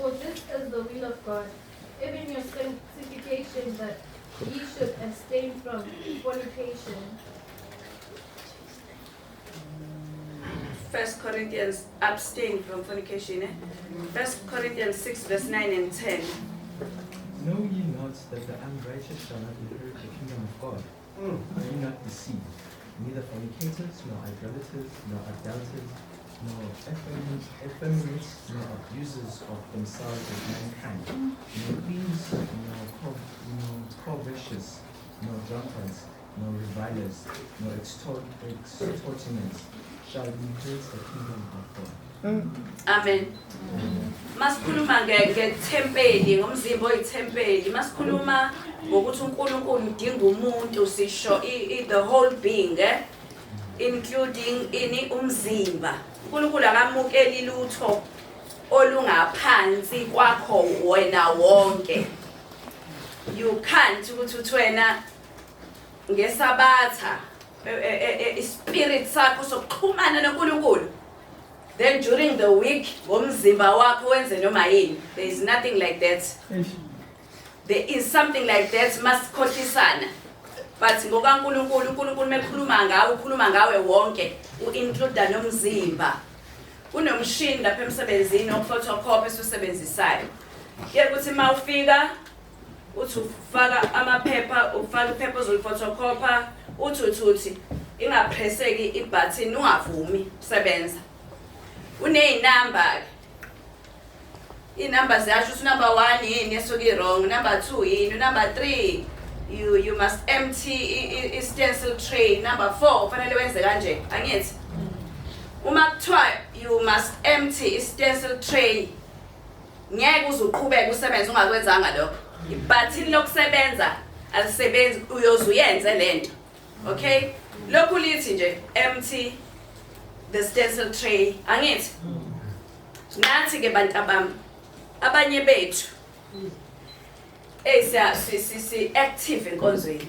For this is the will of God, even your sanctification, that ye should abstain from fornication. First Corinthians, abstain from fornication. Eh? First Corinthians 6 verse 9 and 10. Know ye not that the unrighteous shall not inherit the kingdom of God? Are ye not deceived? Neither fornicators, nor idolaters, nor adulterers, nor effeminate, nor abusers of themselves with mankind, nor thieves, nor covetous, nor drunkards, nor revilers, nor extortioners shall inherit the kingdom of God. Amen. Masikhuluma ngethempeli, ngomzimba oyithempeli, masikhuluma ngokuthi uNkulunkulu udinga umuntu, sisho the whole being, including ini umzimba. uNkulunkulu akamukeli lutho olungaphansi kwakho wena wonke. You can't ukuthi uthi wena ngesabatha ispirit sakho sokuxhumana noNkulunkulu, then during the week ngomzimba wakho wenze noma yini. There is nothing like that. There is something like that masikhohlisana, but ngokaNkulunkulu, uNkulunkulu mekhuluma ngawe ukhuluma ngawe wonke, u-include nomzimba. Kunomshini lapha emsebenzini wokuphotocopy esiwusebenzisayo. Kuye kuthi uma ufika uthi ufaka amaphepha, ufaka iphepha ozoliphotocopy, uthi uthi ingapresseki ibutton, ungavumi kusebenza. Uney'namba-ke, iy'namba ziyasho ukuthi number 1 yini esuke i-wrong, number 2 yini, number 3 you must empty i-stencil tray, number 4 kufanele wenze kanje. Angithi uma kuthiwa you must empty i-stencil tray, ngeke uze uqhubeke usebenze ungakwenzanga lokho. Ibhathini lokusebenza alisebenzi, uyoze uyenze lento. Okay, lokhu lithi nje empty the stencil tray. Angithi nathi ke bantu abami, abanye bethu si active enkonzweni,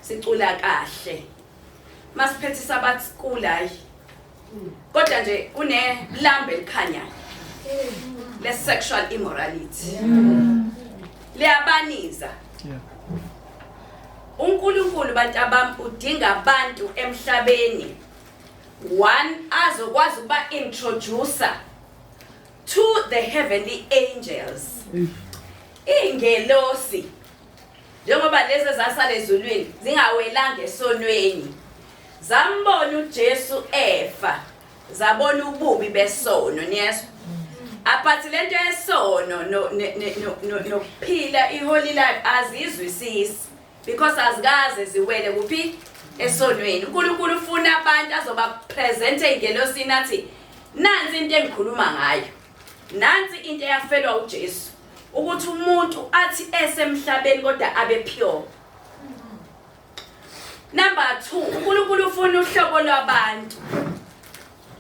sicula kahle, masiphethe Sabbath school, hayi kodwa nje kunelambe elikhanyayo le sexual immorality liyabaniza. uNkulunkulu bantu abami udinga abantu emhlabeni, one azokwazi ukuba introducer to the heavenly angels, ingelosi, njengoba lezi ezasala ezulwini zingawelanga esonweni, zambona uJesu efa, zabona ububi besono. Niyezwa apathi lento yesono nokuphila i-holy life azizwisisi because azikaze ziwele kuphi esonweni. uNkulunkulu ufuna abantu azoba present engelosini athi nansi into engikhuluma ngayo, nansi into eyafelwa uJesu, ukuthi umuntu athi esemhlabeni kodwa abe pure. Number 2, uNkulunkulu ufuna uhlobo lwabantu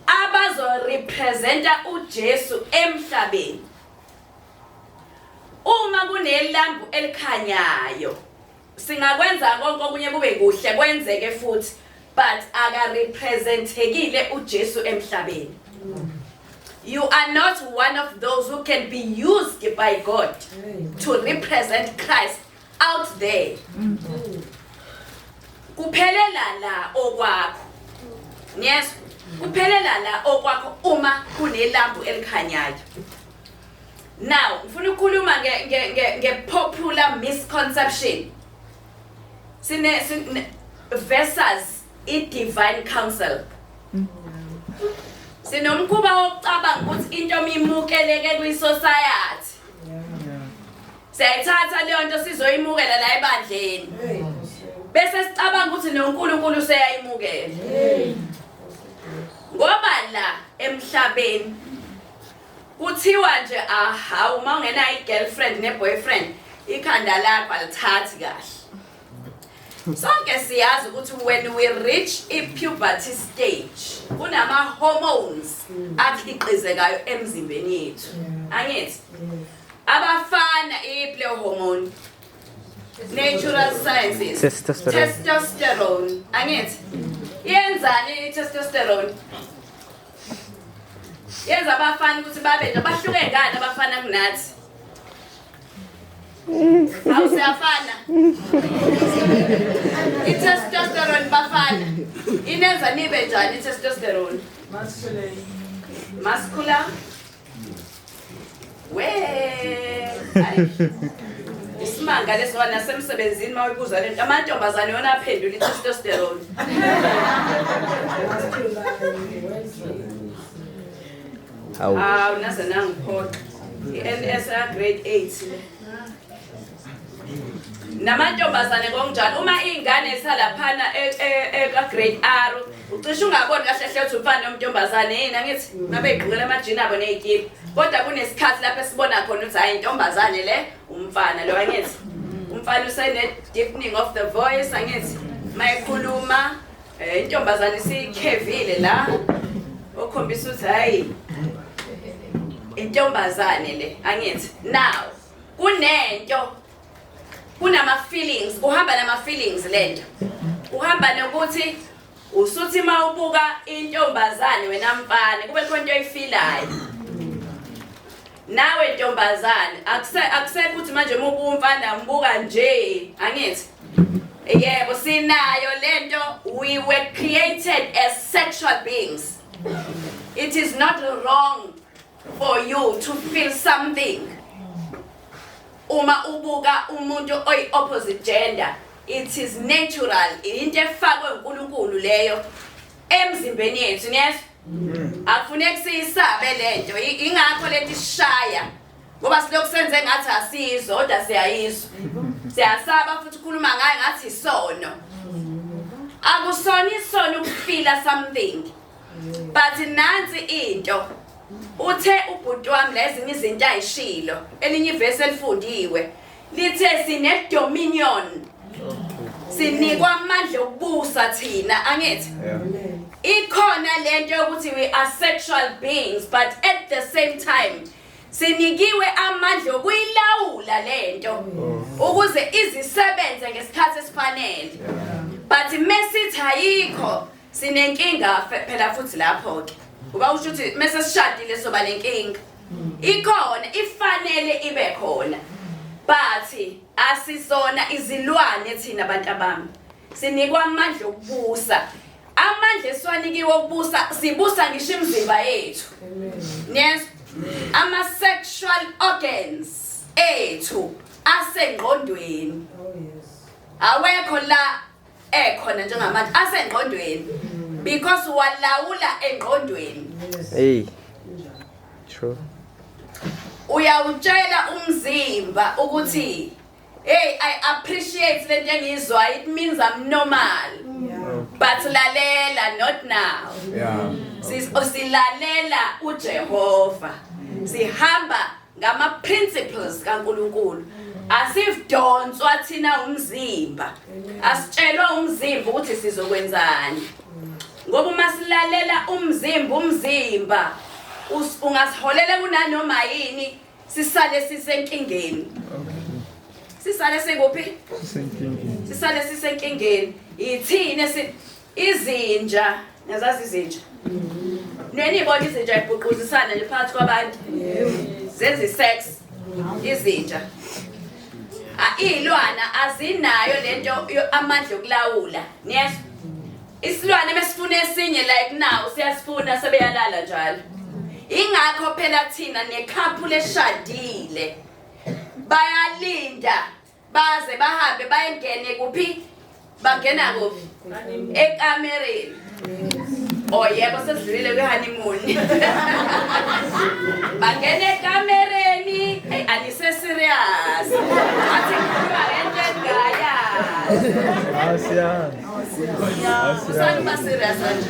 abazorepresenta uJesu emhlabeni. Uma kunelambu elikhanyayo, singakwenza konke okunye kube kuhle kwenzeke futhi, but akarepresentekile uJesu emhlabeni. You are not one of those who can be used by God to represent Christ out there. Kuphelela la okwakho. Yes, kuphelela la okwakho uma kunelambu elikhanyayo. Now, ngifuna ukukhuluma nge popular misconception. Sine versus i-divine counsel. Sinomkhuba wokucabanga ukuthi into mimukeleke kwi-society, siyayithatha leyo nto sizoyimukela la ebandleni, bese sicabanga ukuthi noNkulunkulu useyayimukela. Ngoba la emhlabeni kuthiwa nje aha, uma ungenayo i-girlfriend ne-boyfriend, ikhanda lakho alithathi kahle. Sonke siyazi ukuthi when we reach i-puberty stage kunama-hormones akhiqizekayo emzimbeni yethu. Angithi abafana i-play hormone, natural sciences, Testosterone. Testosterone. Angithi yenzani i-testosterone? Yenza abafana ukuthi babe nje bahluke ngani abafana kunathi? Awu siyafana. I-testosterone bafana. Inenza nibe njani i-testosterone? Masculine. Muscular. We. Hayi. Isimanga leso nasemsebenzini mawuyibuza lento amantombazane yona aphendula i-testosterone. Hawu. Hawu naze nangiphoxa. I-NSR grade 8 le. Namantombazane ngokunjalo uma iy'ngane zisalaphana ka-grade R ucishe ungaboni kahle hle ukuthi umfana nomntombazane yini angithi mabeyigqokela amajini abo ney'kipa kodwa kunesikhathi lapho esibona khona ukuthi hhayi intombazane le umfana lo angithi umfana usene-deepening of the voice angithi mayekhuluma intombazane isikhevile la okhombisa ukuthi hhayi intombazane le angithi. Now kunento kunama-feelings, kuhamba nama-feelings lento, uhamba nokuthi usuthi mawubuka intombazane wena mfana kube khona into oyifilayo nawe ntombazane. Akusekho ukuthi manje uma ubuka umfana umbuka nje angithi. Yebo sinayo lento, we were created as sexual beings. It is not wrong for you to feel something uma ubuka umuntu oyi opposite gender. It is natural, into efakwe uNkulunkulu leyo emzimbeni yethu, niyezwa? Akufuneki siyisabe lento, ingakho lento isishaya ngoba silokhu senze ngathi asizwa kodwa siyayizwa. Siyasaba futhi ukukhuluma ngayo ngathi isono. Akusona isono ukufila something, but nansi into uthe ubhuti wami lezinye izinto ayishilo, elinye ivesi elifundiwe lithe sine dominion, sinikwa amandla okubusa thina angithi. Ikhona lento yokuthi we are sexual beings, but at the same time sinikiwe amandla okuyilawula lento ukuze izisebenze ngesikhathi esifanele. But mesithi ayikho sinenkinga phela futhi lapho ke uba usho ukuthi mase sishadile soba nenkinga. Ikhona, ifanele ibe khona, but asizona izilwane thina abantu abami. Sinikwa amandla okubusa, amandla esiwanikiwe okubusa, sibusa ngisho imizimba yethu. Yes, ama sexual organs ethu asengqondweni, awekho la ekhona njengamanje, asengqondweni because walawula engqondweni. Hey. True. Uyawutshela umzimba ukuthi hey, I appreciate lento engiyizwayo, it means I'm normal, but lalela, not now. Silalela uJehova, sihamba ngama principles kaNkuluNkulu, asidonswa thina umzimba, asitshelwa umzimba ukuthi sizokwenzani, ngoba uma silalela umzimba, umzimba ungasiholela kunanoma yini, sisale sisenkingeni. Sisale sikuphi? Sisenkingeni. Sisale sisenkingeni. Yithini izinja, niyazazi izinja? Nenibona izinja ibhuquzisana nje phakathi kwabantu, zenza i-sex izinja. Iy'lwana azinayo lento amandla okulawula, niyezwa? Isilwane mesifuna esinye like now siyasifuna, sebeyalala njalo. Ingakho phela thina ne-couple leshadile bayalinda baze bahambe bayengene kuphi, bangena kuphi, ekamereni. Oh yebo, sesidlulile kwi-honeymoon. Bangena ekamereni. Hey, anise serious, athi ngikhuluma ngento engingayazi. Asiyazi. Usani uba serious kanje?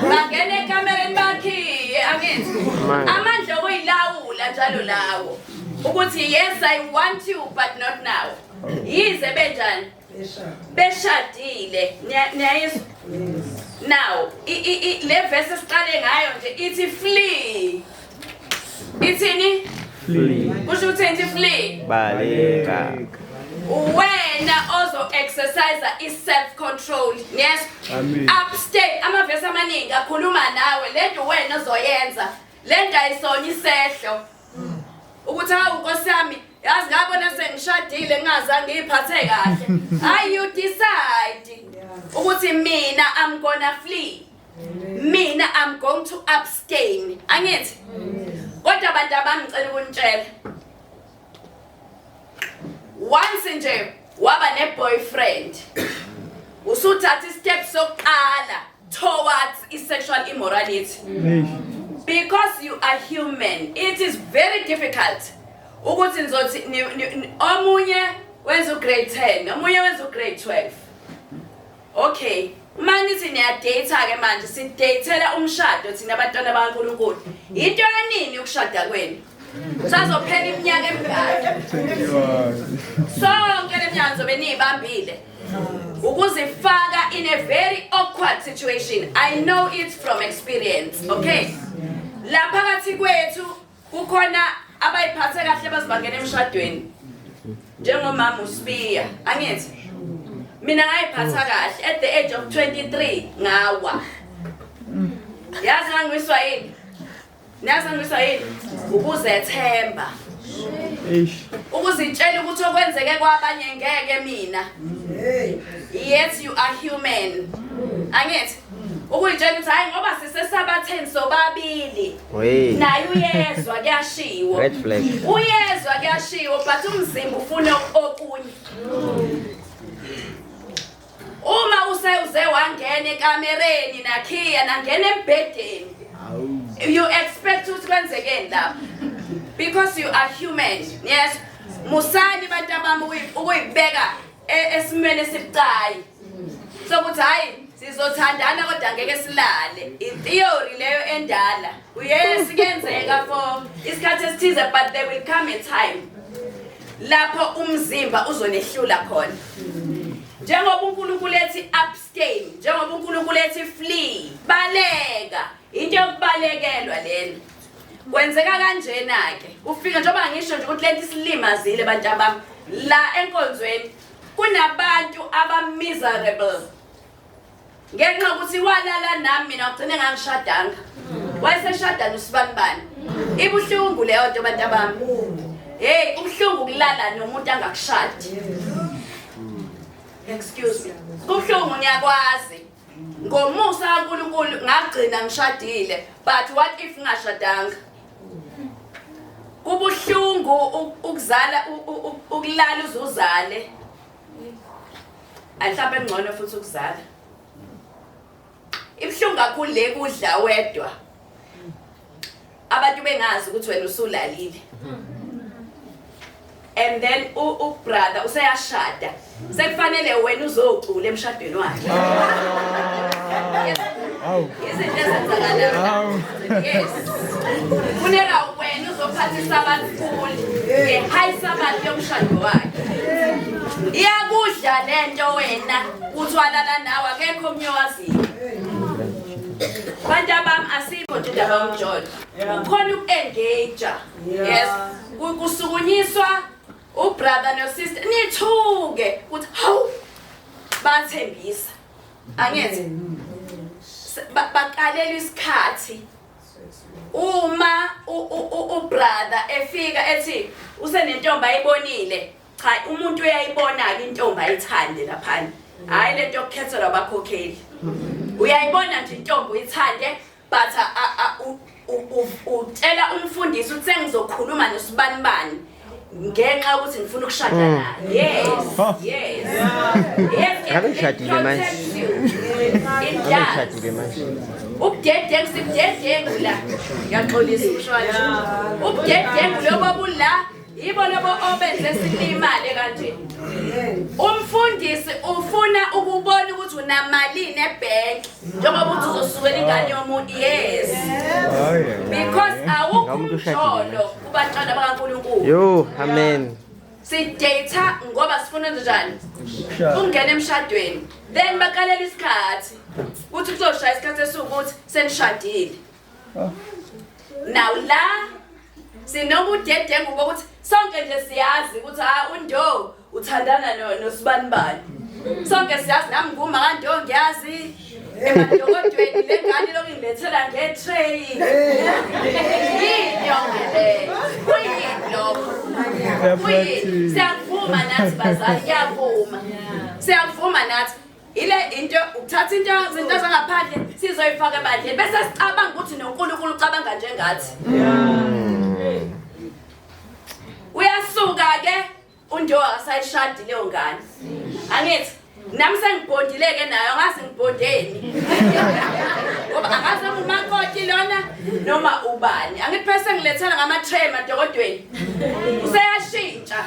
Bangena ekamereni bakhiye angithi. Amandla okuyilawula njalo lawo ukuthi yes, I want you, but not now, yize benjani beshadile. Niyayizwa now le verse esiqale ngayo nje ithi flee. Ithini? Flee. Kusho ukuthi ithi flee. Baleka. Wena ozo exercise i self control. Yes. Abstain. Amavesi amaningi akhuluma nawe lento wena ozoyenza. Lento ayisona isehlo. Ukuthi hawu Nkosi yami, yazi ngabona sengishadile ngingazange ngiyiphathe kahle. Hayi, you decide ukuthi mina I'm gonna flee. Mina I'm going to abstain. Angithi? Kodwa abantu abangicela ukunitshela. Once nje waba ne-boyfriend, usuthatha i-step sokuqala towards i-sexual immorality. Because you are human, it is very difficult ukuthi nizothi omunye wenza u-grade 10, omunye wenza u-grade 12. Okay, uma nithi niyadate-ke manje, sidatela umshado thina abantwana bakaNkulunkulu. Into yanini ukushada kwenu? Sazophela iminyaka emingaki? Sonke le minyaka nizobe niyibambile. Ukuzifaka in a very awkward situation. I know it from experience, okay? La phakathi kwethu kukhona abayiphathe kahle bazibangena emshadweni. Njengomama uSibiya, angithi? Mina ngayiphatha kahle at the age of 23 ngawa. Yazi ngangiwiswa yini? Niyazi ngangiwiswa yini? Ukuzethemba. Ukuzitshela ukuthi okwenzeke kwabanye ngeke mina. Yet you are human. Angithi? Ukuyitshela ukuthi hayi ngoba sisesabatheni sobabili. Wey. Naye uyezwa kuyashiwo. Red flag. Uyezwa kuyashiwo but umzimba ufuna okunye. Uma usewuze wangena ekamereni nakhiya nangena embhedeni. You expect ukuthi kwenzekeni lapho? Because you are human. Yes. Musani bantu abami ukuyibeka esimweni esibucayi. Sokuthi hayi sizothandana kodwa ngeke silale. I-theory leyo endala. Yes, kuyenzeka for isikhathi esithize, but there will come a time lapho umzimba uzonehlula khona. Njengoba uNkulunkulu ethi abstain, njengoba uNkulunkulu ethi flee, baleka. Into yokubalekelwa lena. Kwenzeka kanjena ke. Ufika njengoba ngisho nje ukuthi lento isilimazile bantu abami. La enkonzweni kunabantu aba miserable. Ngenxa yokuthi walala nami mina ugcine ngangishadanga. Wayeseshada nosibanibani. Ibuhlungu leyo nto bantu abami. Hey, kubuhlungu ukulala nomuntu angakushadi. Excuse me. Kubuhlungu, ngiyakwazi. Ngomusa kaNkulunkulu ngagcina ngishadile, but what if ngashadanga? Kubuhlungu ukuzala ukulala uzuzale. Mhlawumbe ngcono futhi ukuzala. Ibuhlungu kakhulu le kudla wedwa. Abantu bengazi ukuthi wena usulalile. And then u-brother useyashada. Sekufanele wena uzocula emshadweni wakhe. Yes. Izinto ezenzakalayo. Yes. Funeka wena uzophatha i-Sabbath school nge-high Sabbath yomshado wakhe. Iyakudla lento wena uthwalala nawe akekho omnye owaziyo. Bantu abami, asikho nje indaba yomjolo. Ukhona uku-engage. Yes. Kusukunyiswa u-brother no-sister nithuke ukuthi hawu bathembisa. Angithi? Baqalela isikhathi. Uma u-brother efika ethi usenentombi ayibonile, cha, umuntu uyayibona ke intombi ayithande laphana. Hayi lento yokukhethelwa abakhokheli. Uyayibona nje intombi uyithande, but utshela umfundisi ukuthi sengizokhuluma nosibanibani ngenxa yokuthi ngifuna ukushada naye. Yes. Ngabe ngishadile manje. Protects you. It Ngabe does. ngishadile manje. Ubudedengu, sibudedengu la. Ngiyaxolisa ukusho kanje. Ubudedengu lobo bula yibo lobo obenze silimale kanje. Umfundisi ufuna ukubona ukuthi unamalini ebhenki njengoba uthi uzosukela ingane yomuntu. Yes. Because awukho Ngabe umuntu ushadile. umjolo kubantwana bakaNkulunkulu. Yo, amen. Si-date ngoba sifuna njani? Ungena emshadweni. Then bakalela isikhathi. Kuthi kuzoshaya isikhathi esiwukuthi senishadile. Now la sinobudedengu bokuthi sonke nje siyazi ukuthi ha undo Uthandana nosibanibani. Sonke siyazi, nami nguma kanti ngiyazi emadokodweni le ngane lokhu ingilethela nge-tray. Yini yonke le? Kuyini lokho? Kuyini? Siyakuvuma nathi bazali, kuyavuma, siyakuvuma nathi. Ile into ukuthatha into izinto zangaphandle sizoyifaka ebandleni, bese sicabanga ukuthi noNkulunkulu ucabanga njengathi. Uyasuka ke undoa akasayishadi leyo ngane, angithi nami sengibhondile-ke nayo, angazi ngibhondeni ngoba angazi noma umakoti lona noma ubani. Angithi phela sengilethela ngama-tray emadokodweni, useyashintsha,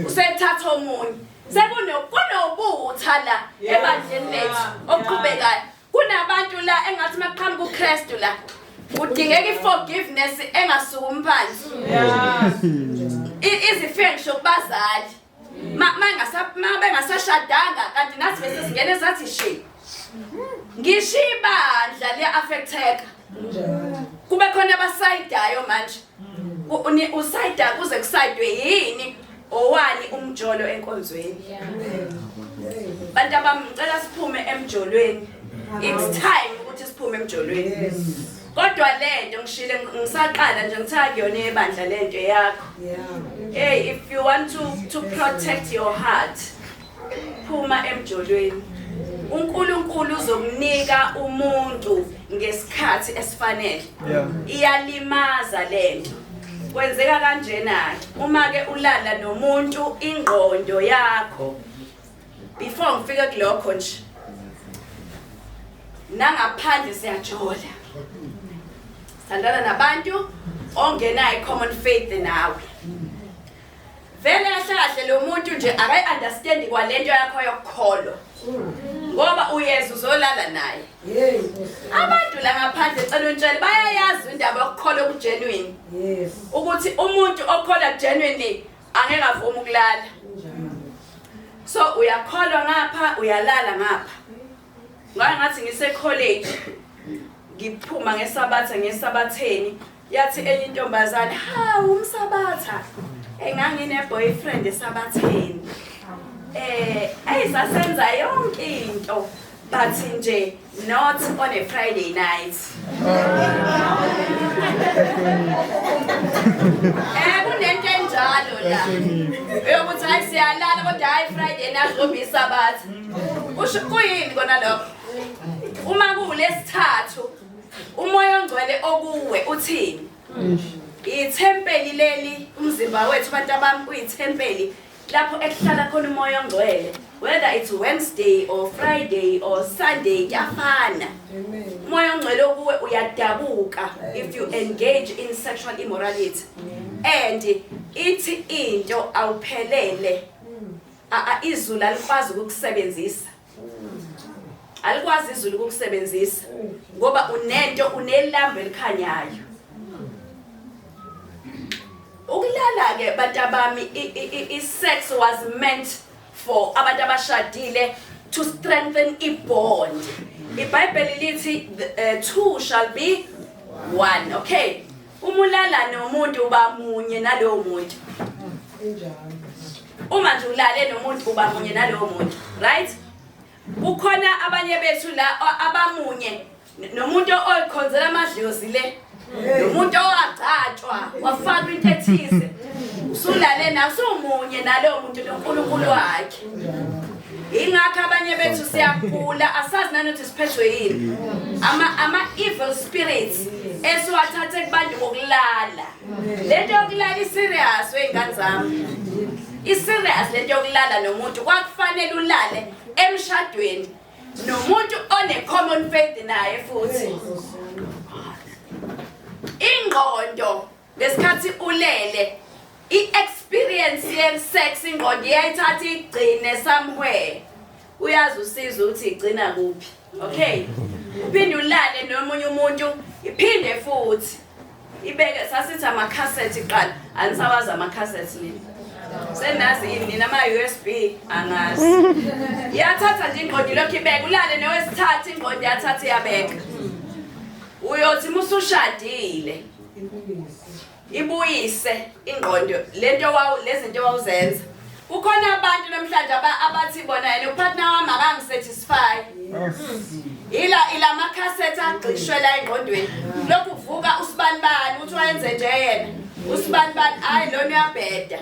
usethatha omunye. Sekunobutha la ebandleni lethu okuqhubekayo. Kunabantu la engathi maqhamuka uKristu la kudingeka i-forgiveness engasukumi phansi. Izifike ngisho kubazali ma bengasashadanga, kanti nathi bese singene sathi shi. Ngisho ibandla liya-affecteka, kube khona abasayidayo manje. Usayida kuze kusayidwe yini? Owani umjolo enkonzweni? Bantu abami, ngicela siphume emjolweni. It's time ukuthi siphume emjolweni. Kodwa lento ngishile ngisaqala nje, ngithe akuyona ebandla lento yakho. Hey, if you want to protect your heart, phuma emjolweni. uNkulunkulu uzokunika umuntu ngesikhathi esifanele. Iyalimaza lento. Kwenzeka kanjena uma ke ulala nomuntu, ingqondo yakho, before ngifike kulokho nje, nangaphandle siyajola, sithandana nabantu ongenayo common faith nawe. Vele kahle kahle lo muntu nje akayi-understandi kwalento yakho yokukholwa, ngoba uyeza uzolala naye. Abantu la ngaphandle, cela untshele, bayayazi indaba yokukholwa ku-genuine, ukuthi umuntu okholwa genuinely angeke avume ukulala. So uyakholwa ngapha, uyalala ngapha. Ngake ngathi ngise-college, ngiphuma ngesabatha, ngesabatheni, yathi enye intombazane, "Hawu, umsabatha, engangine-boyfriend esabatheni, ayisasenza yonke into, but nje not on a Friday night." Kunento enjalo la eyokuthi hayi, siyalala, kodwa hayi Friday night ngoba isabatha. Kusho kuyini kona lokho? Uma kuwulesithathu, umoya ongcwele okuwe uthini? Ithempeli leli, umzimba wethu, abantu abami, uyithempeli lapho ekuhlala khona umoya ongcwele. Whether it's Wednesday or Friday or Sunday, kuyafana. Umoya ongcwele okuwe uyadabuka if you engage in sexual immorality. And ithi into awuphelele, izulu alikwazi ukukusebenzisa, alikwazi izulu ukukusebenzisa, ngoba unento, unelambu elikhanyayo. Ukulala ke, bantabami, i-sex was meant for abantu abashadile to strengthen i-bond. IBhayibheli lithi two shall be one. Okay, uma ulala nomuntu, uba munye nalowo muntu. Uma nje ulale nomuntu, uba munye nalowo muntu, right? Kukhona abanye bethu la abamunye nomuntu oyikhonzela amadlozi le, nomuntu owagcatshwa wafakwa into ethize. Usulale na usumunye nalowo muntu noNkulunkulu wakhe. Ingakho abanye bethu siyagula, asazi nanokuthi siphethwe yini, ama evil spirits esiwathathe kubantu ngokulala. Lento yokulala i-serious, wey'ngane zami, i-serious lento yokulala nomuntu. Kwakufanele ulale emshadweni nomuntu one-common faith naye. Futhi ingqondo ngesikhathi ulele, i-experience ye-sex, ingqondo iyayithatha igcine somewhere. Uyazi usizo ukuthi igcina kuphi. Okay, uphinde ulale nomunye umuntu, iphinde futhi ibeke. Sasithi amakhasethi kuqala, anisawazi amakhasethi nina, senazi ini nina? Ama-USB, angazi. Iyathatha nje ingqondo, ilokhu ibeka. Ulale nowesithathu, ingqondo iyathatha iyabeka. Uyothi musushadile, ibuyise ingqondo lento wawu lezinto wawuzenza. Kukhona abantu namhlanje abathi bona yena upartner wami akangisatisfy. Ila ila makhasethi agxishwe la engqondweni. Lokhu kuvuka usibanibani uthi wayenze nje yena. Usibanibani hayi lona uyabheda.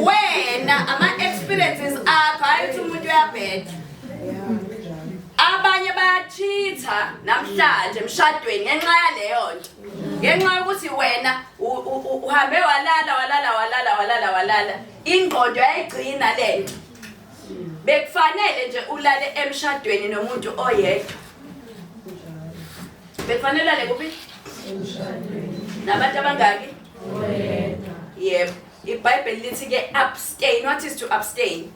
Wena ama experiences akho hayi ukuthi umuntu uyabheda. Abanye bayachitha namhlanje emshadweni ngenxa yaleyo nto. Ngenxa yokuthi wena uhambe walala walala walala walala walala ingqondo yayigcina lento. Bekufanele nje ulale emshadweni nomuntu oyedwa. Bekufanele ulale kuphi? Nabantu abangaki? Oyedwa. Yebo. IBhayibheli lithi ke abstain. What is to abstain?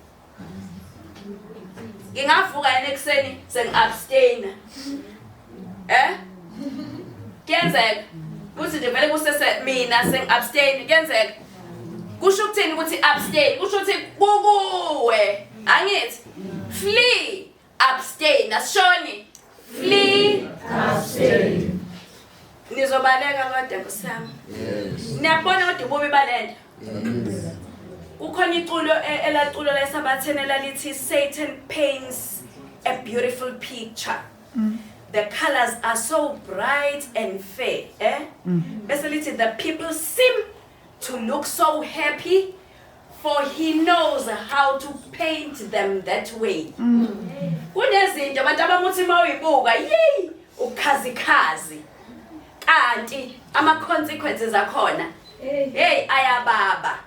Ngingavuka yena ekuseni sengi-abstain. Eh? Kuyenzeka. Kuthi nje vele kusese mina sengi-abstain kuyenzeka. Kusho ukuthini ukuthi abstain? Kusho ukuthi kukuwe. Angithi flee abstain asishoni flee abstain. Nizobaleka kodwa nkosi yami. Yes. Niyabona kodwa ububi balento. Yes. Kukhona iculo elaculo lesabatheni elalithi Satan paints a beautiful picture. The colors are so bright and fair, eh? Bese lithi the people seem to look so happy for he knows how to paint them that way. Kunezinto abantu abamuthi mawuyibuka, yey, ukhazikhazi. Kanti ama consequences akhona. Hey ayababa.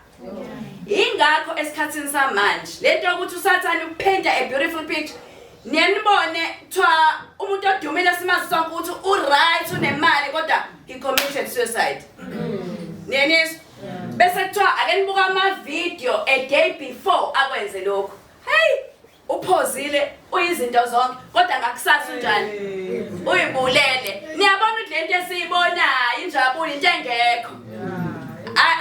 Ingakho esikhathini samanje lento yokuthi usathane upainta a beautiful picture niyanibone kuthiwa umuntu odumile simazi sonke ukuthi u-right unemali kodwa he committed suicide. Niyanizwa? Bese kuthiwa ake nibuka ama-video a day before akwenze lokhu. Hey, uphozile uyizinto zonke kodwa ngakusasa unjani? Uyibulele. Niyabona ukuthi lento esiyibonayo injabulo into engekho.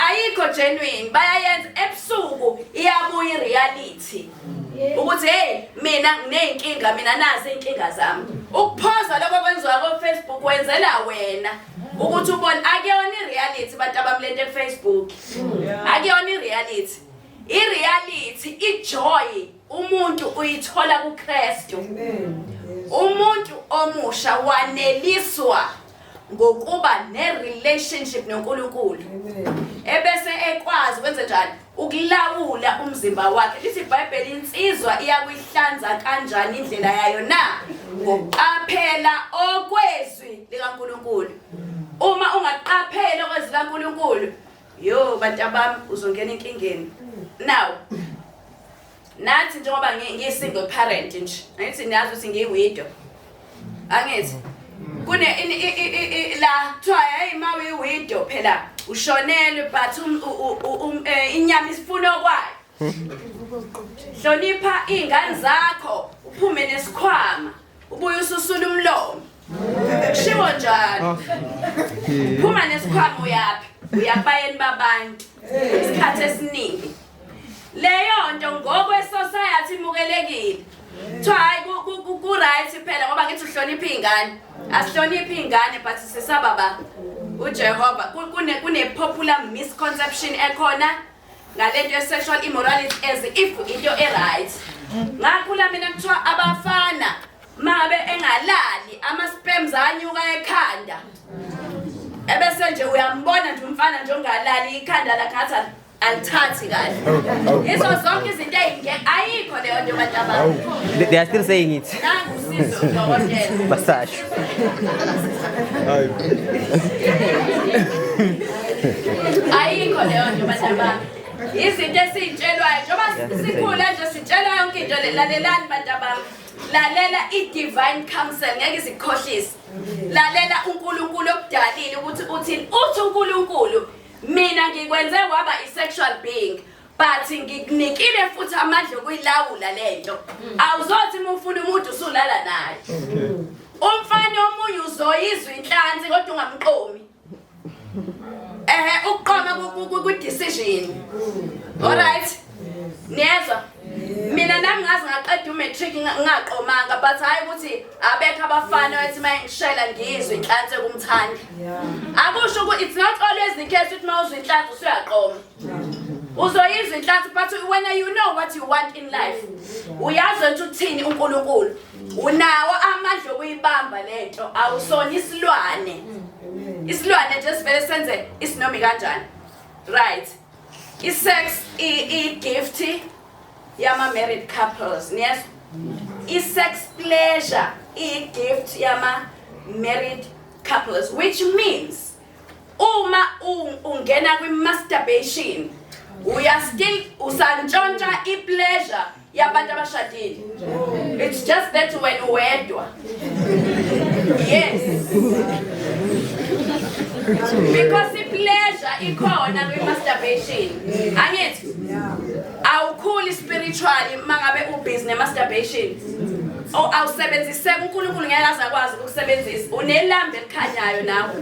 Ayikho genuine, bayayenza ebusuku iyabuya ireality. Ukuthi hey mina ngineyinkinga mina nazi inkinga zami. Ukuphoza lokho kwenziwa ko Facebook wenzela wena ukuthi ubone akuyona ireality bantu abamlente ku Facebook. Akuyona ireality. Ireality ijoy umuntu uyithola kuKristu. Umuntu omusha waneliswa ngokuba ne-relationship noNkulunkulu. Ebese ekwazi kwenze njani ukulawula umzimba wakhe. Lithi iBhayibheli insizwa iyakuyihlanza kanjani indlela yayo na? Ngokuqaphela okwezwi likaNkulunkulu. Uma ungaqaphela okwezwi likaNkulunkulu, yo bantu abami uzongena enkingeni. Now nathi njengoba ngiyi-single parent nje, angithi niyazi ukuthi ngiyi-widow. Angithi kune la kuthiwa hey ma uyi-widow phela ushonelwe but inyama isifuna okwayo. Hlonipha iy'ngane zakho uphume nesikhwama ubuye ususula umlomo. Kushiwo njalo. Phuma nesikhwama uyaphi? Uyabayeni babantu. Isikhathi esiningi. Leyo nto ngokwe society imukelekile. Kuthiwa hayi ku right phela ngoba ngithi uhlonipha iy'ngane. Asihloniphi iy'ngane but sisaba ba uJehova. Kune popular misconception ekhona ngalento ye-sexual immorality as if into e-right. Ngakhula mina kuthiwa abafana mabe engalali ama-sperms anyuka ekhanda. Ebese nje uyambona nje umfana nje ongalali ikhanda lakhe ngathi alithathi kahle. Izo zonke izinto ey'nge ayikho leyo nto bantu abami. They are still saying it. Nangu usizo udokotela. Basasho. Ayikho leyo nto bantu abami. Izinto esiy'tshelwayo njengoba sikhula nje sitshelwa yonke into le. Lalelani bantu abami. Lalela i-divine counsel ngeke izikhohlise. Lalela uNkulunkulu okudalile ukuthi uthini. Uthi uNkulunkulu mina ngikwenze waba i-sexual being but ngikunikile futhi amandla okuyilawula lento. Awuzothi uma ufuna umuntu usulala naye. Umfana omunye uzoyizwa inhlansi kodwa ungamqomi. Ukuqoma ku decision. Alright. Niyezwa? Mina nami ngaze ngaqeda umatric ngingaqomanga but hayi ukuthi abekho abafana ethi mayengishela ngizwe inhlansi ekumthanda. Akusho ukuthi it's not always the case ukuthi mawuzwa inhlansi usuyaqoma. Uzoyizwa inhlansi but when you know what you want in life, uyazi ukuthi uthini uNkulunkulu. Unawo amandla okuyibamba lento, awusona isilwane. Isilwane nje sivele senze isinomi kanjani. Right. I-sex i-gift yama-married couples. Yes. I-sex pleasure i-gift yama-married couples, which means uma ungena kwi-masturbation, uya still usantshontsha i-pleasure yabantu abashadile. It's just that when uwedwa. Yes. Because i-pleasure ikhona kwi-masturbation. Angithi? Awukhuli spiritually mangabe ubusy ne-masturbation. Oh, awusebenziseki uNkulunkulu ngeke aze akwazi ukukusebenzisa. Unelambe elikhanyayo nawe.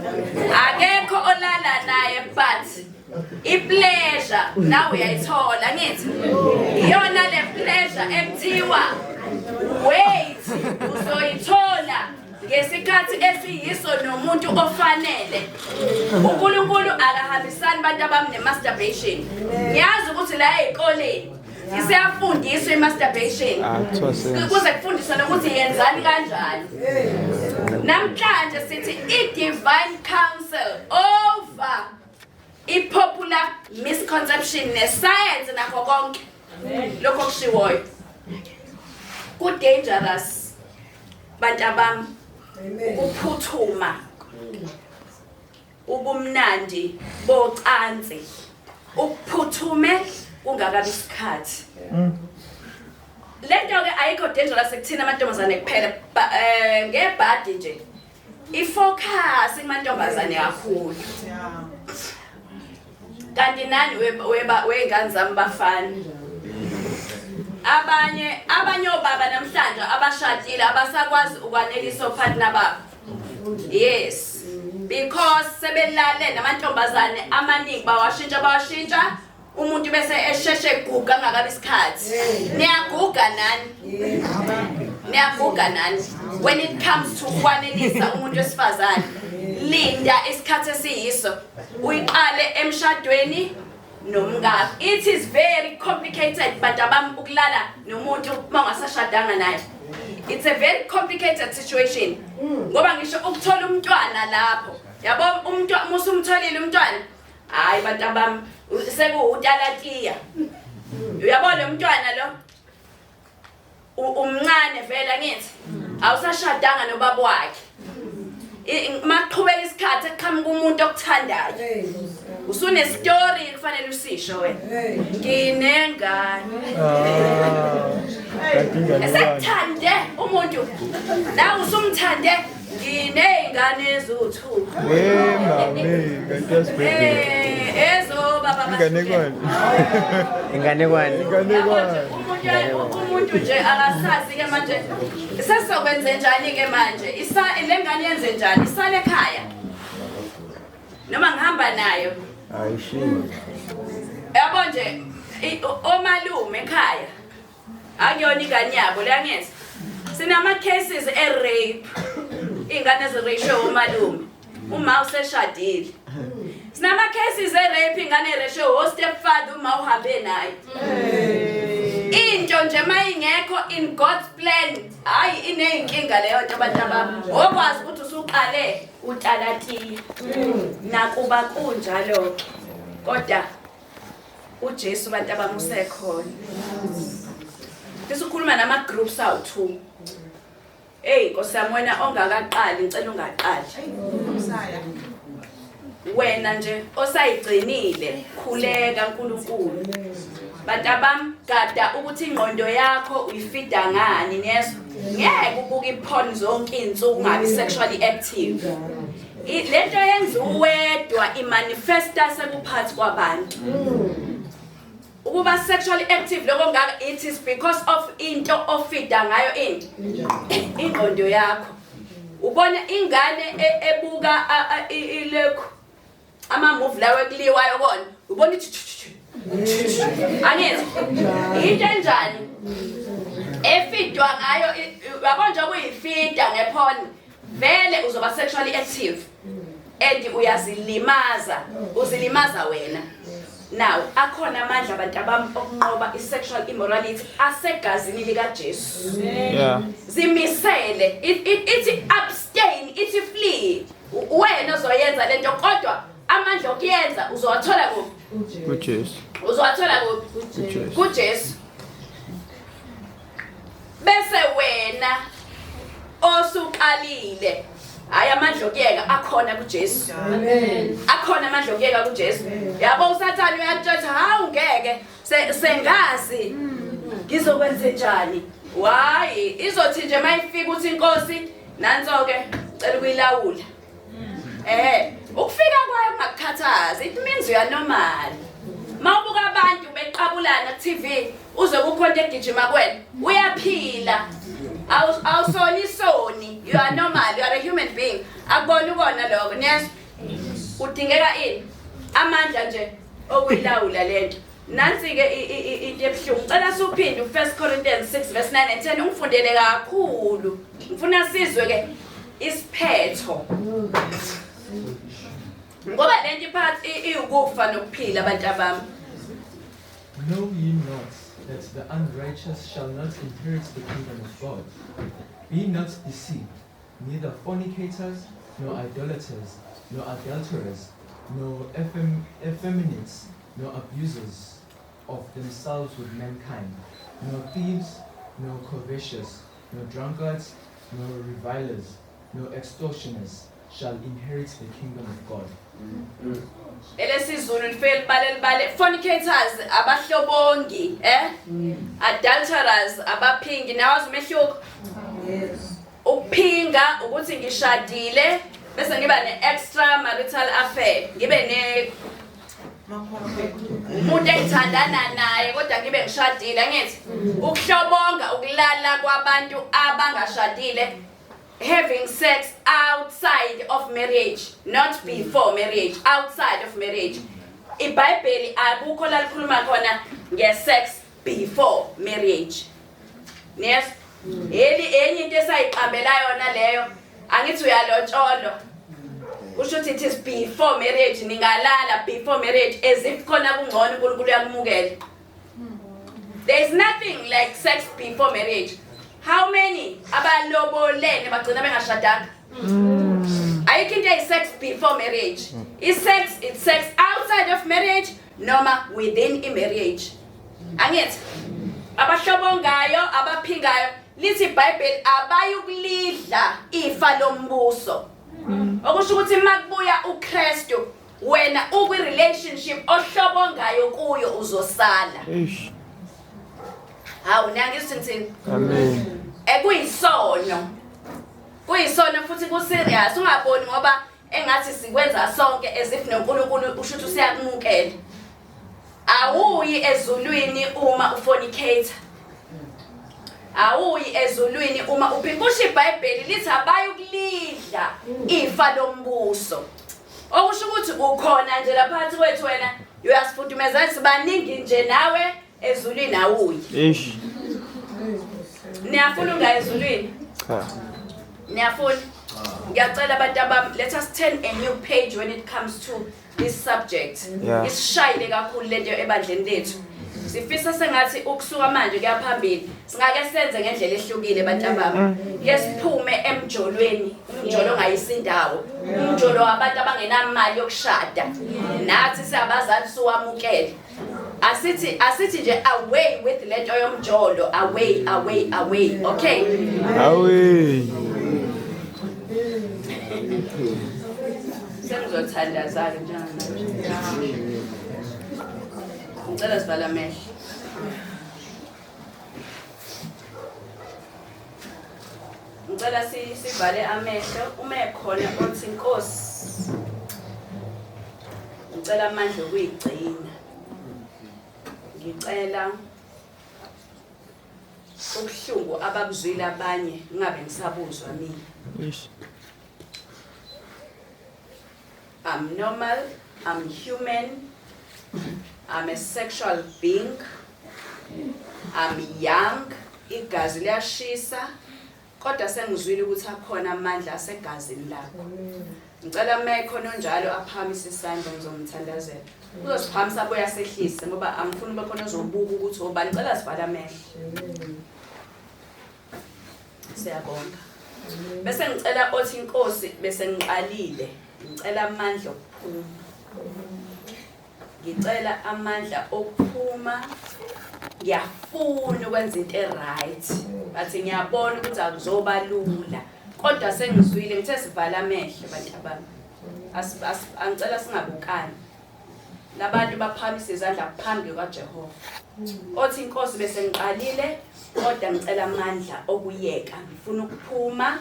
Akekho olala naye but i-pleasure nawe uyayithola ngithi. Iyona le pleasure ekuthiwa wait uzoyithola ngesikhathi esiyiso nomuntu ofanele. uNkulunkulu akahambisani bantu abami ne-masturbation. Ngiyazi ukuthi la ey'koleni isiyafundiswa i-masturbation. Kuze kufundiswe nokuthi yenzani kanjani. Namhlanje sithi i-divine counsel over i-popular misconception ne-science nakho konke lokho okushiwoyo. Ku-dangerous bantu abami ukuphuthuma ubumnandi bocansi ukuphuthume kungakabi isikhathi. Lento ke ayikho dangerous ekuthina amantombazane kuphela, ngebhadi nje ifocus kumantombazane kakhulu. Kanti nani wey'ngane zami bafana. Abanye obaba namhlanje abashadile abasakwazi ukwanelisa opartner babo. Yes. Because sebelale namantombazane amaningi bawashintsha umuntu bese esheshe guga ngakabi isikhathi. Niyaguga nani? Niyaguga nani? When it comes to ukwanelisa umuntu wesifazane, linda isikhathi esiyiso. Uyiqale emshadweni nomngakho. It is very complicated bantu abami ukulala nomuntu uma ungasashadanga naye. It's a very complicated situation. Ngoba ngisho ukuthola umntwana lapho. Yabo umntwana musumtholile umntwana. Hayi bantu abami sekuwutalatiya. Uyabona umntwana lo? Umncane vele ngithi awusashadanga nobaba wakhe. Maqhubeka isikhathi eqhamuka umuntu okuthandayo. Usune story kufanele usisho wena. Nginengane. Esekuthande umuntu. La usumthande nginezingane eziwu2. We mame, kanti yasibhedlela. Ezo baba. Inganekwane. Inganekwane. Inganekwane. Umuntu nje akasazi ke manje. Sesokwenze njani ke manje? Isa lengane yenze njani? Isale ekhaya. Noma ngihamba nayo. Ayishiye. Yabo nje omalume ekhaya. Akuyona ingane yabo leyangenza. Sinama cases e rape. Ingane ezireyishwe omalume. Uma useshadile. Sinama cases e rape ingane ereyishwe o stepfather uma uhambe naye. Into nje mayingekho in God's plan, hayi ineyinkinga leyo nto abantu abami. Okwazi ukuthi usuqale utalatiya. Nakuba kunjalo kodwa uJesu bantu abami usekhona. Ngisukhuluma nama groups awu2. Hey Nkosi yami wena ongakaqali ngicela ungaqali. Wena nje osayigcinile khuleka uNkulunkulu. Bantu abami gada ukuthi ingqondo yakho uyifida ngani niyezwa? Ngeke ubuke iporn zonke insuku ungabi sexually active. Lento yenza uwedwa imanifesta sekuphathi kwabantu. Ukuba sexually active lokho ngaka it is because of into ofida ngayo into ingqondo yakho. Ubona ingane ebuka ilekho ama movie lawo ekuliwayo kona ubona ithi angithi into enjani efidwa ngayo yabo nje kuyifida ngephone vele uzoba sexually active and uyazilimaza uzilimaza wena. Now akhona amandla abantu abami okunqoba i-sexual immorality asegazini likaJesu. Zimisele, ithi abstain, ithi flee. Wena ozoyenza lento, kodwa amandla okuyenza uzowathola kuphi? KuJesu. Uzowathola kuphi? KuJesu. Bese wena osuqalile, hayi, amandla okuyeka akhona kuJesu. Amen. Akhona amandla okuyeka kuJesu. Yabo, uSathane uyatshela, hawu, ngeke sengazi ngizokwenze njani. Why izothi nje mayifika uthi, "Inkosi, nanso ke, cela ukuyilawula." Ukufika kwayo kungakukhathazi, it means you are normal. Mawubuka abantu beqabulana ku TV, uze kukhona egijima kuwena, uyaphila. Awusoni isoni, you are normal, you are a human being. Akubona ukona lokho, niyezwa? Udingeka ini? Amandla nje okuyilawula lento. Nansi ke into ebuhlungu. Cela suphinde u1 Corinthians 6 verse 9 and 10, ungifundele kakhulu. Ngifuna sizwe ke isiphetho. Ngoba lento iphathi iwukufa nokuphila, abantu abami. Know ye not that the unrighteous shall not inherit the kingdom of God? Be not deceived, neither fornicators, nor idolaters, nor adulterers, nor effeminates, nor abusers of themselves with mankind, nor thieves, nor covetous, nor drunkards, nor revilers, nor extortioners shall inherit the kingdom of God. ElesiZulu lifike libale libale fornicators, abahlobongi, adulterers, abaphingi. Nawazi umehluko? Ukuphinga ukuthi ngishadile bese ngiba ne-extra marital affair, ngibe ne umuntu engithandana naye kodwa ngibe ngishadile, angithi? Ukuhlobonga ukulala kwabantu abangashadile, having sex outside of marriage, not before marriage, outside of marriage. IBhayibheli akukho la likhuluma khona nge-sex before marriage. Yes, eli enye into esayiqambela yona leyo, angithi? Uyalotsholwa, kusho ukuthi it is before marriage, ningalala before marriage as if khona kungcono, uNkulunkulu uyakumukela. There is nothing like sex before marriage. How many abalobolene bagcina bengashadanga? Ayikho into eyi-sex before marriage. I-sex, it's sex outside of marriage noma within i-marriage, angithi? Abahlobongayo, abaphingayo, lithi iBhayibheli abayukulidla ifa lombuso, okusho ukuthi makubuya uKristu, wena ukwi-relationship ohlobongayo kuyo uzosala. Eish. Hawu, niyangizwa ngithini? Amen. Ekuyisono, kuyisono futhi ku-serious. Ungaboni ngoba engathi sikwenza sonke as if noNkulunkulu usho ukuthi usiyakumukela. Awuyi ezulwini uma ufornicate, awuyi ezulwini uma uphinga. Kusho iBhayibheli lithi abayukulidla ifa lombuso, okusho ukuthi ukhona nje lapha kwethu, wena uyasifudumeza, sibaningi nje, nawe ezulwini awuyi. Eish. Niyafuna ungayi ezulwini? Cha. Niyafuna? Ngiyacela abantu abami, let us turn a new page when it comes to this subject. Isishayile kakhulu lento ebandleni lethu. Sifisa sengathi ukusuka manje kuya phambili singake senze ngendlela ehlukile, bantu abami. Ke siphume emjolweni, umjolo ongayisindawo, umjolo wabantu abangenamali yokushada. Nathi siyabazali siwamukele. Asithi nje away with lento yomjolo, away, away, away, okay? Away. Sengizothandaza-ke njengamanje. Ngicela sivale amehlo. Ngicela sivale amehlo. Uma ekhona othi, "Nkosi, ngicela amandla okuyigcina, ngicela ubuhlungu ababuzwile abanye ngingabe ngisabuzwa mina." Eish. I'm normal, I'm human, I'm a sexual being, I'm young, igazi liyashisa, kodwa sengizwile ukuthi akhona amandla asegazini lakho. Ngicela uma ekhona onjalo aphakamise isandla, ngizomthandazela. Uzosiphakamisa abuye asehlise ngoba angifuni ube khona ozobuka ukuthi obani. Ngicela sivale amehlo. Siyabonga. Bese ngicela othi inkosi bese ngiqalile. Ngicela amandla okuphuma. Ngicela amandla okuphuma. Ngiyafuna ukwenza into e-right. But ngiyabona ukuthi akuzoba lula. Kodwa sengizwile ngithe sivala amehlo bantu abami. Angicela singabukani. Labantu baphakamisa izandla phambi kukaJehova. Othi inkosi bese ngiqalile kodwa ngicela amandla okuyeka. Ngifuna ukuphuma.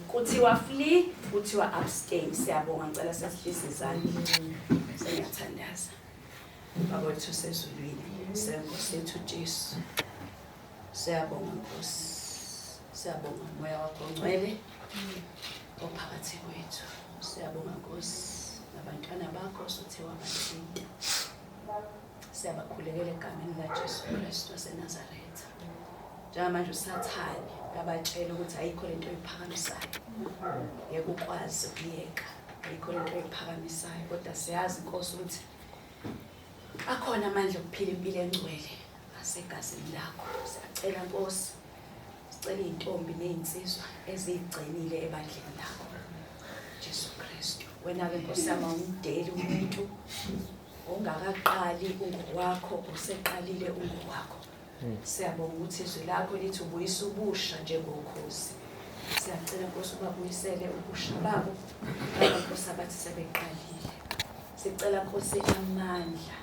Kuthiwa flee, kuthiwa abstain. Siyabonga, ngicela sesihlise izandla. Sengiyathandaza. Baba wethu osezulwini, senkosi yethu Jesu. Siyabonga Nkosi. Siyabonga umoya wakho ongcwele ophakathi kwethu. Siyabonga Nkosi nabantwana bakho sothe wabathinta. Siyabakhulekela egameni laJesu Kristu waseNazaretha. Njengamanje uSathane uyabatshela ukuthi ayikho lento oyiphakamisayo. Ngeke ukwazi ukuyeka. Ayikho lento oyiphakamisayo kodwa siyazi Nkosi ukuthi akhona amandla okuphila impilo engcwele asegazini lakho. Siyacela Nkosi, sicela iy'ntombi ney'nsizwa eziyigcinile ebandleni lakho. Jesu Kristu. Wena-ke Nkosi yami awumdeli umuntu ongakaqali ungowakho, oseqalile ungowakho. Siyabonga ukuthi izwi lakho lithi ubuyisa ubusha njengokhozi. Siyacela Nkosi ubabuyisele ubusha babo laba Nkosi abathi sebeqalile. Sicela Nkosi amandla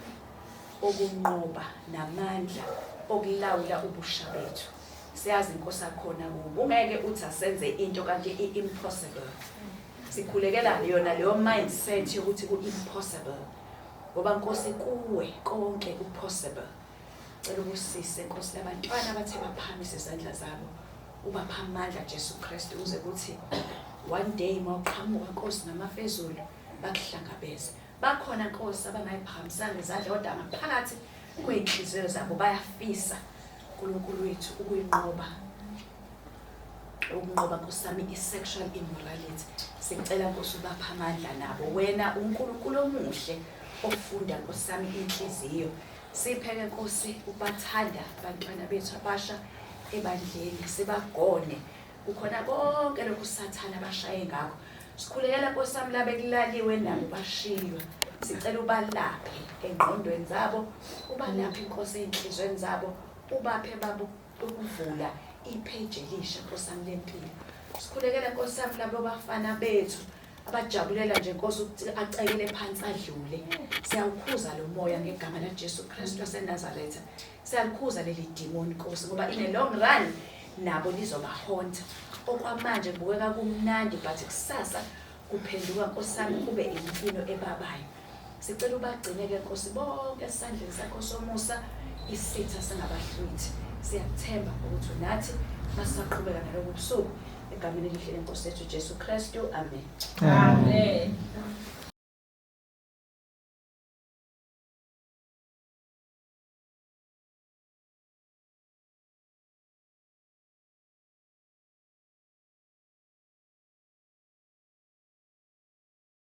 okunqoba namandla okulawula ubusha bethu. Siyazi Nkosi akhona kubo. Ungeke uthi asenze into kanti i-impossible. Sikhulekela yona leyo mindset yokuthi ku-impossible. Ngoba Nkosi kuwe konke ku-possible. Cela ubusise Nkosi labantwana abathe baphakamisa izandla zabo. Ubapha amandla Jesu Kristu uze kuthi one day mawuqhamuka Nkosi ngamafezulu bakuhlangabeze. Bakhona Nkosi abangayiphakamisanga izandla kodwa ngaphakathi kwey'nhliziyo zabo bayafisa uNkulunkulu wethu ukuyinqoba. Ukunqoba Nkosi yami i-sexual immorality. Sicela Nkosi ubapha amandla nabo. Wena uNkulunkulu omuhle ofunda Nkosi yami inhliziyo. Sipheke Nkosi ubathanda abantwana bethu abasha ebandleni sibagone. Kukhona konke lokhu sathana abashaye ngakho. Sikhulekela Nkosi yami labe kulaliwe nabo bashiywa. Sicela ubalaphe engqondweni zabo, ubalaphe Nkosi ey'nhliziyweni zabo, ubaphe babo ukuvula ipage elisha Nkosi yami lempilo. Sikhulekela Nkosi yami labo bafana bethu abajabulela nje Nkosi ukuthi acekele phansi adlule. Siyawukhuza lo moya ngegama laJesu Kristu waseNazaretha. Siyakhuza leli demon Nkosi ngoba in a long run nabo lizobahonta. Okwamanje kubukeka kumnandi but kusasa kuphenduka Nkosi yami kube imfino ebabayo. Sicela ubagcine-ke Nkosi bonke esandleni sakho somusa, isitha singabahlwithi. Siyakuthemba ukuthi unathi masisaqhubeka nalobu busuku egameni elihle lenkosi yethu Jesu Kristu. Amen. Amen.